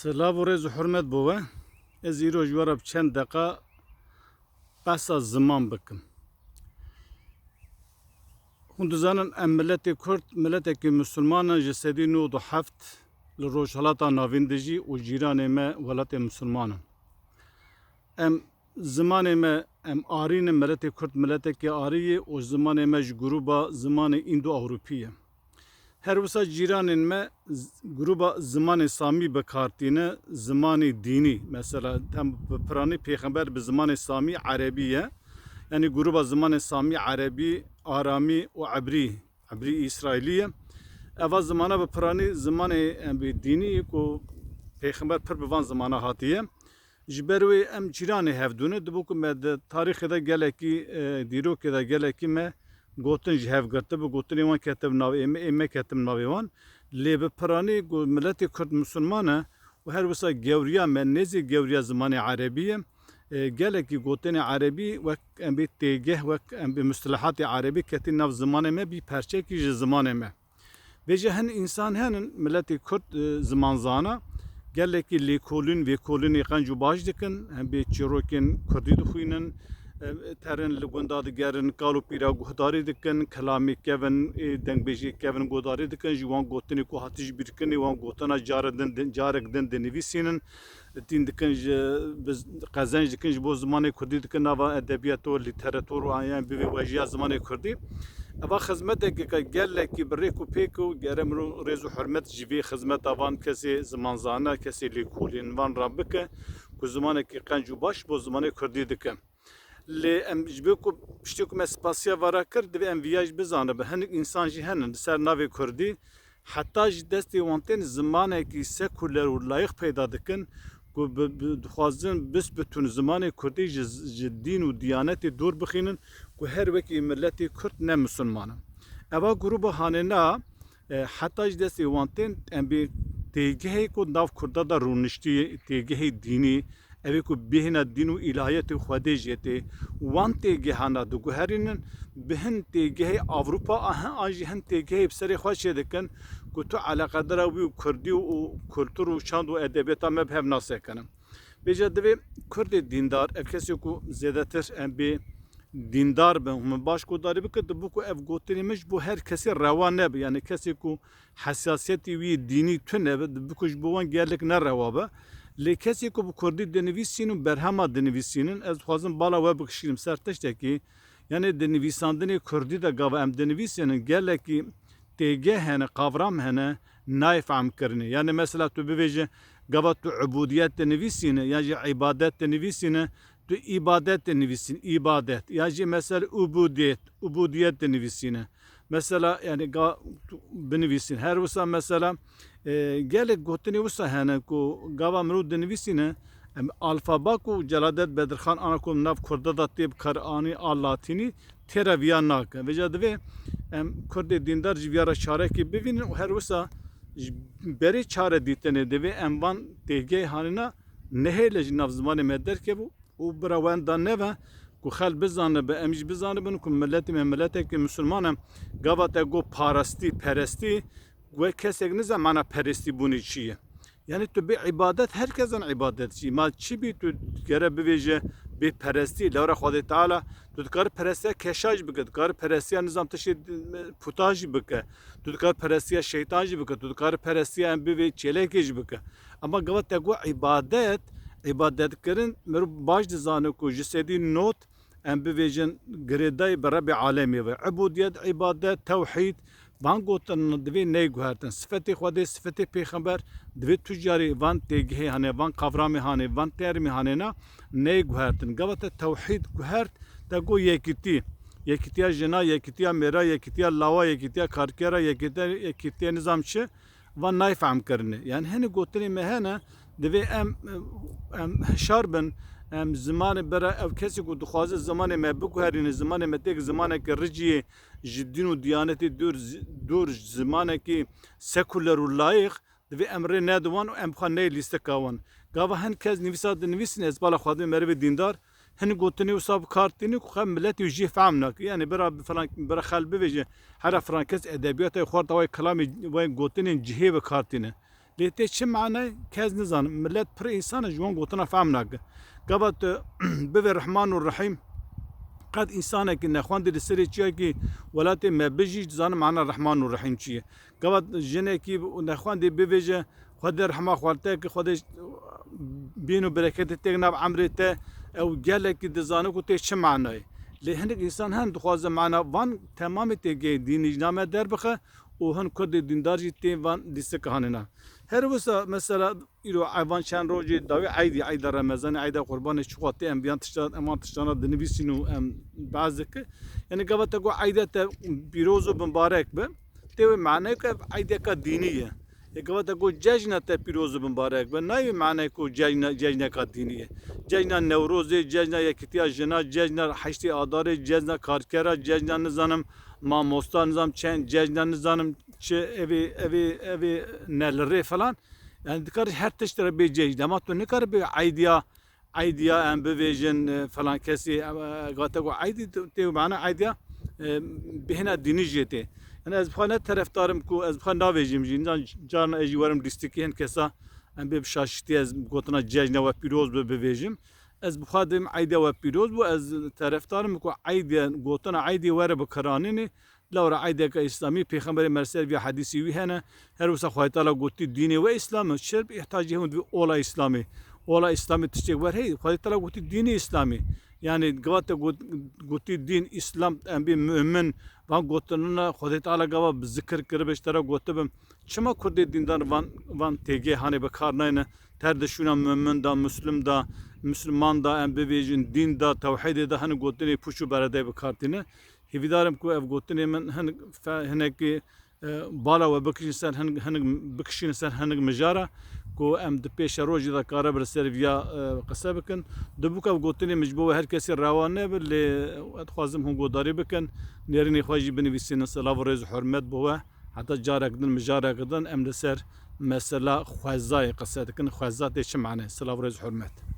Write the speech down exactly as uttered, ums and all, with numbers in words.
Silav û rêz û hurmet bo we. Ez îro ji we re bi çend deqa behsa ziman bikim. Hûn dizanin em miletê Kurd, miletekî misilman in, ji sedî nod û heft li Rojhilata Navîn dijî û cîranê me welatê misilman in. Em zimanê me, em arî ne, miletê Kurd miletekî arî ye û zimanê me ji grûba zimanê Îndo-Ewropî ye. Her wisa cîranên me z-, grûba zimanê Samî bi kar tîne, zimanê dînî. Mesela, tem bi piranî pêxember bi zimanê Samî Erebî ye. Yanî grûba zimanê Samî Erebî, Aramî û Ebrî, Ebrî Îsraîlî ye. Eva zimana bi piranî zimanê, em, bi dînî ye ku pêxember pir bi van zimana hatiye. Ji ber wê em cîranê hevdû ne, dibû ku me di tarîxê de gelekî, e, dîrokê de gelekî me gotin ji hev girtibû, gotinê wan ketib navê ê me, ê me ketib navê wan. Lê bi piranî ku miletê Kurd misilman e û her wisa gewriya me nêzî gewriya zimanê erebî ye. E, gelekî gotinê erebî wek em bê têgeh, wek em bê mustilehatê erebî ketî nav zimanê me, bî perçekî ji zimanê me. Vêce hin însan henin, miletê Kurd, e, zimanzana, gelekî lêkolîn, vêkolînê qenc û baş dikin, em bê çîrokên Kurdî dixwînin, e, terin li gunda digerin, kal û pîra guhdarî dikin, kilamê kevin, ê dengbêjê kevin guhdarî dikin, ji wan gotinê ku hatî ji bîr kirin, ê wan gotina carek din, din, carek din dinivîsînin. Tîn dikin ji, bi z-, qezenc dikin ji bo zimanê kurdî dikin nava edebiyat û lîteratûr û an, yan bivê wejiya zimanê kurdî. Eva xizmetekê ke gelekî bi rêk û pêk û gere mirov rêz û hurmet ji vê xizmeta van kesê zimanzane, kesê lêkolîn van re bike ku zimanekî qenc û baş bo zimanê kurdî dike. Lê em ji bo ku piştê ku me spasiya vara kir, divê em viya jî bizanibe. Hinek însan jî henin li ser navê kurdî, heta ji destê wan tên zimanekî sekuler û layîq peyda dikin, ku bi, bi, dixwazin bisbitûn zimanê kurdî ji, ji dîn û diyanetê dûr bixînin, ku her wekî miletê kurd ne misilman in. Eva grûba hanê na, e, heta ji destê wan tên, em bê têgehê ku nav kurda de rûniştî, têgehê dînî, ev ê ku bêhna dîn û îlahiyetê û Xwedê jê tê, wan têgehana diguherînin, bi hin têgehê Ewropa, a hin, an jî hin têgehê bi serê xwe çêdikin, ku tu eleqedara wî û kurdî û kultur û çand û edebiyata me bi hev nasekinin. Vêca divê kurdê dîndar, ev kesê ku zêdetir em bê dîndar bin, min baş guhdarî bike, dibû ku ev gotinê min ji bo her kesî rewa nebe. Yanî kesê ku hesasiyetê wî dînî tune be, dibû ku ji bo wan gelek ne rewa be. Lê kesê ku bi kurdî dinivîsîn û berhema dinivîsînin, ez dixwazim bala we bikişînim ser tiştekî. Yanî di nivîsandinê kurdî de gava em dinivîsînin, gelekî têgeh hene, qavram hene, nayê fehmkirinê. Yanî mesela tu bivêje, gava tu ubudiyet dinivîsîne, yan jî îbadet dinivîsîne, tu îbadet dinivîsîn, îbadet. Yan jî mesela ubudiyet, ubudiyet dinivîsîne. Mesela, yanî ga-, tu binivîsîn. Her wisa mesela, e, gelek gotinê wisa hene ku gava mirov dinivîsîne, em alfaba ku Celadet Bedirxan ana ku nav kurda da tê bi kar anî a latînî, têra viya nake. Vêca divê em kurdê dîndar ji viya re çarekê bivînin û her wisa ji berê çare dîtinê divê em van têgehê hanîna nehêle ji nav zimanê me derkevû û bira wenda neve ku xelk bizanibe, em jî bizanibin ku miletê me miletekî misilman e. Gava te got parastî, perestî, wek kesek nizan mana perestîbûnê çi ye. Yanî tu bê îbadet, her kes zan îbadet çi. Ma çi bî tu gere bivêje bê perestî, lewra Xwedê Teala, tu dikare perestiya keşa jî bike, dikare perestiya nizam tiştê puta jî bike, tu dikare perestiya şeytan jî bike, tu dikare perestiya em bivê çêlekê jî bike. Ama gava te got îbadet, îbadetkirin, mirov baş dizane ku ji sedî nod em bivêjin girêdayî bi Rebê Alemê ve. Ubudiyet, îbadet, tewhîd, van gotin divê neyê guhertin. Sifetê Xwedê, sifetê pêxember, divê tu carî van têgihê hane, van qavramê hane, van termê hane na neyê guhertin. Gava te tewhîd guhert, te got yekîtî. Yekîtiya jina, yekîtiya mêra, yekîtiya lawa, yekîtiya karkera, yekîtiya, yekîtiya nizam çi. Van nayê fehmkirinê. Yanî hinek gotinê me hene, divê em, em hişar bin, em zimanê bira ev kesê ku dixwaze zimanê me biguherîne, zimanê me têk zimaneke riciyê ji dîn û diyanetê dûr, dûr zimanekî sekuler û layîq, divê em rê nediwan û em xwe neyê lîstika wan. Gava hin kes nivîsa dinivîsin, ez bala Xwedê merivê dîndar, Hin gotinê wisa bi kar tîne ku xwe miletê jî fehm nake. Yanî bira bi filan, bira xel bivêje, hera filan kes edebiyata xwe, wê kilamê, wê gotinên cihê bi kar tîne. Lê tê çi manayê? Kes nizanim. Millet pir însan e, ji wan gotina fehm nake. Gava tu bivê Rehman û Rehîm, qet însanekî nexwendî li serê çiyekî welatê me bijî, dizane mana Rehman û Rehîm çi ye. Gava jinekî nexwendî bivêje, Xwedê rehma xwe te ki, Xwedê bîn û bereketê têk nav emrê te, ew gelekî dizane ku tê çi manayê. Lê hinek însan hen dixwaze mana van temamê têgehê dînî ji name derbixe û hin Kurdê dîndar jî tê van lîstika hanê na. Her wisa mesela îro evan çend rojê dawî eydî, eyda Remezanê, eyda Qurbanê çixa tê em biyan tişta, em van tiştana dinivîsîn û em behs dike. Yani gava te got eyda te pîroz û bimbarek be. Tê wê manayê ku ev eydeka dînî ye. Ê gava te got cejna te pîroz û bimbarek be, nayê wê manayê ku cejna, cejneka dînî ye. Cejna Newrozê, cejna Yekîtiya Jina, cejna Heştê Adarê, cejna karkera, cejna nizanim mamosta, nizanim çend, cejna nizanim çi, evê, evê, evê nelirê falan. Yani dikar her tişt re bê cejna. Ama tu nikare bê eydiya, eydiya em bivêjin, e, falan kesî, e, e, gava te got eydî, tê wê mana eydiya, e, bihêna dînî jê tê. Yani ez bi xwe ne terefdarim ku ez bi xwe navêjim jî. Nizanim carna ez jî werim lîstikî hin kesa em bê bi şaşitî ez gotina cejna we pîroz be bivêjim. Ez bi xwe dibêm eydiya we pîroz bû. Ez terefdarim ku eydiya, gotina eydê were bi kiranînê. Lewra eydeke îslamî, Pêxemberê me li ser viya hedîsê wî hene. Her wisa Xwedê Teala gotî dînê we îslam e. Çi bi îhtacê hûn divê ola îslamê? Ola îslamê tiştê wer hey. Xwedê Teala gotî dînê îslamê. Yani gava te got-, gotî dîn îslam, em bê mu'min, van gotinina Xwedê Teala gava bi zikir kiribe, ji te re gotibim. Çima Kurdê dîndar van, van têgê hanê bi kar nayne? Ter di şûna mu'min da, muslim da, musliman da, em bivêjin dîn da, tewhîdê da, hinek gotinê pûç û beredeyê bi kar tîne. Hêvîdarim ku ev gotinê min hinek fe-, hinekî, e, bala we bikişîne ser hinek, hinek bikişîne ser hinek mijara ku em di pêşerojê de karibe li ser viya, e, qise bikin. Dibûk ev gotinê min ji bo we her kesî rewa nebe, lê ez dixwazim hûn guhdarî bikin. Nêrînê xwe jî binivîsînin. Silav û rêz û hurmet bo we. Heta carek din, mijarek din em li ser mesela xwezayê qise dikin. Xweza tê çi mane? Silav û rêz û hurmet.